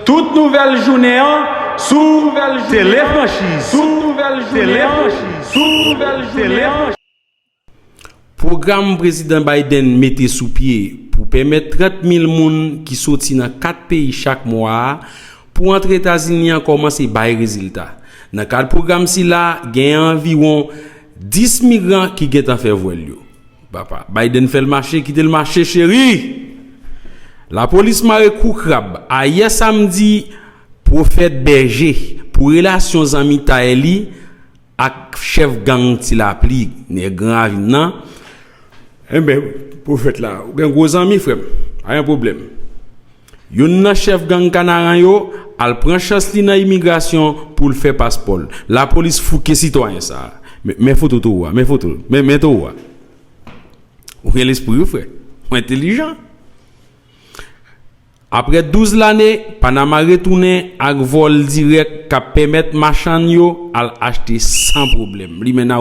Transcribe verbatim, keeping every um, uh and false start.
Tout nouvèl jounen an sou Telefranchiz. Tout nouvèl jounen an sou Telefranchiz. Pwogram Prezidan Biden mete sou pye pou pèmèt trant mil moun ki soti nan kat peyi chak mwa a pou antre Etazini an kòmanse bay rezilta. Nan kad pwogram sila, gen anviwon dis migran ki gentan fè vwèl yo. Papa, Biden fè l mache, kite l mache, cheri! Lapolis mare kou krab. Ayè samdi, Pwofèt Bèje, pou relasyon zanmitay li ak chèf gang Ti Lapli, nèg Gran Ravin nan, enben, pwofèt la, ou gen gwo zanmi, frè m, pa gen pwoblèm. Youn nan chèf gang Kanaran yo al pran chans li nan imigrasyon pou l fè paspò l. Lapolis fouke sitwayen sa a. Men, men foto towo a, men foto, men, men towo a. Ou gen lespri, wi, frè. Ou entèlijan. Apre douz lane, Panama retounen ak vòl dirèk k ap pèmèt machann yo al achte san pwoblèm. Li mennen